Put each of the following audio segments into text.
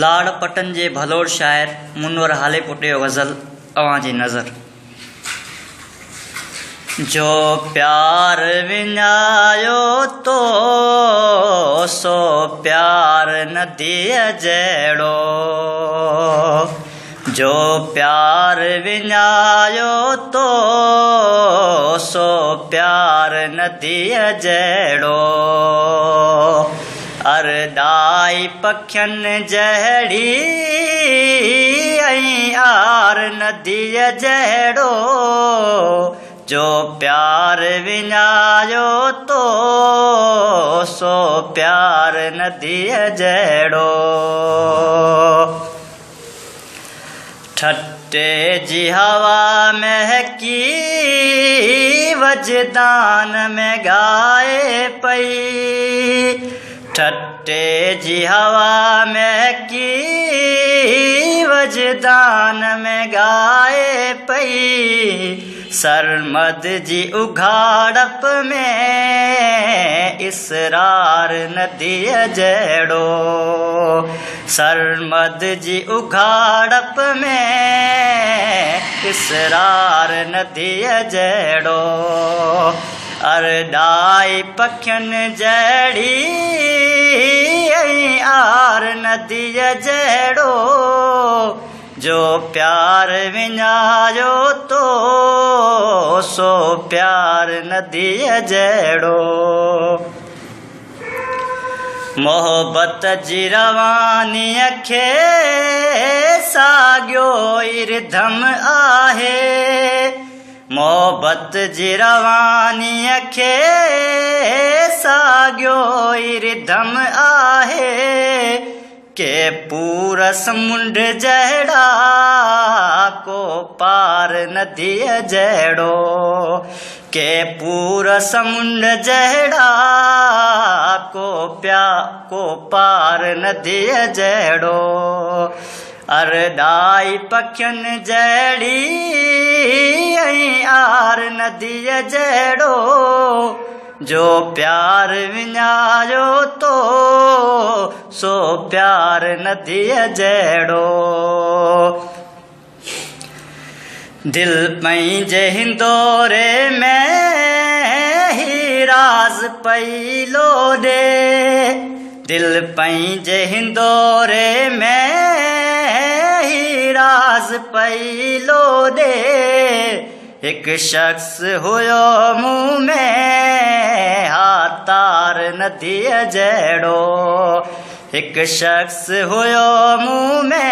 لاڙ پٽن جي ڀلوڙ شاعر منور هاليپوٽي جو غزل اوهان جي نظر. جو پيار وڃايو تو سو پيار نديء جهڙو جو پيار وڃايو تو سو پيار نديء جهڙو ارڏائي پکين جهڙي ۽ آر نديء جهڙو جو پيار وڃايو تو سو پيار نديء جهڙو. ٺٽي جي هوا مهڪي وجدان ۾ ڳائي پئي. ٺٽي جي هوا مهڪي وجدان ۾ ڳائي پئي. سرمد جي اگهاڙپ ۾ اسرار نديء جهڙو. سرمد جي اگهاڙپ ۾ اسرار نديء جهڙو. ارڏائي پکين جهڙي ۽ آر نديء جهڙو. جو پيار وڃايو تو سو پيار نديء جهڙو. محبت جي روانيء کي ساڳيو ئي رڌم آهي. محبت جي روانيء کي ساڳيو ئي رڌم آهي. ڪي پور سمنڊ جهڙا، ڪو پار نديء جهڙو. ڪي پور سمنڊ جهڙا، ڪو پيا ڪو پار نديء جهڙو. ارڏائي پکين جهڙي ۽ آر نديء جهڙو. جو پيار وڃايو تو سو پيار نديء جهڙو. دل پنهنجي هندوري ۾ هي راز پئي لوڏي. دل پنهنجي هندوري ۾ هي راز پئي لوڏي. هڪ شخص هيو مون ۾ ها تار نديء جهڙو. هڪ شخص هيو مون ۾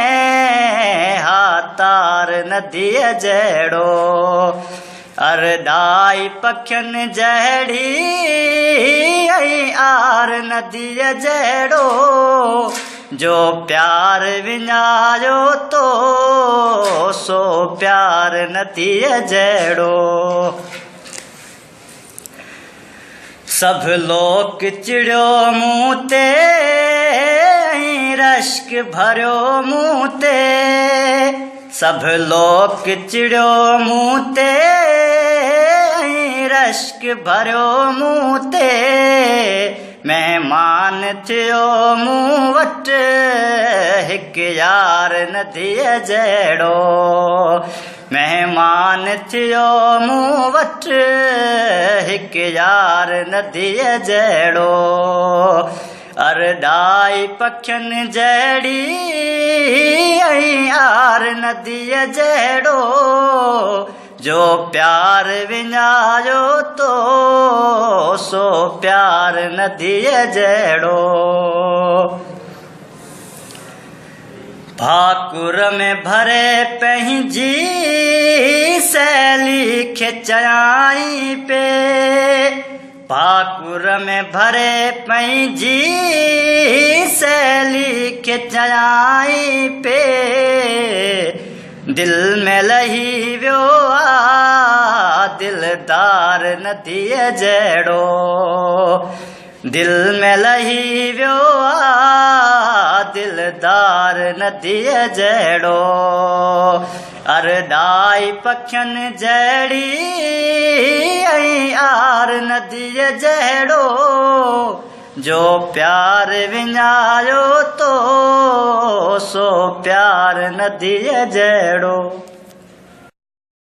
ها تار نديء جهڙو. ارڏائي پکين جهڙي ۽ آر نديء جهڙو. جو پيار وڃايو تو سو پيار نديء جهڙو. سڀ لوڪ چڙيو مون تي ۽ رشڪ ڀريو مون تي. سڀ لوڪ چڙيو مون تي ۽ رشڪ ڀريو مون تي. مهمان ٿيو مون وٽ هڪ يار نديء جهڙو. مهمان ٿيو مون وٽ هڪ يار نديء جهڙو. ارڏائي پکين جهڙي ۽ آر نديء جهڙو. جو پيار وڃايو تو سو پيار نديء جهڙو. ڀاڪر ۾ ڀري پنهنجي سهيلي کي چيائين پي. ڀاڪر ۾ ڀري پنهنجي سهيلي کي چيائين پي. دل ۾ لهي ويو آ دلدار نديء جهڙو. دل ۾ لهي ويو آ دلدار نديء جهڙو. ارڏائي پکين جهڙي ۽ آر نديء جهڙو. جو پيار وڃايو تو سو پيار نديءَ جهڙو.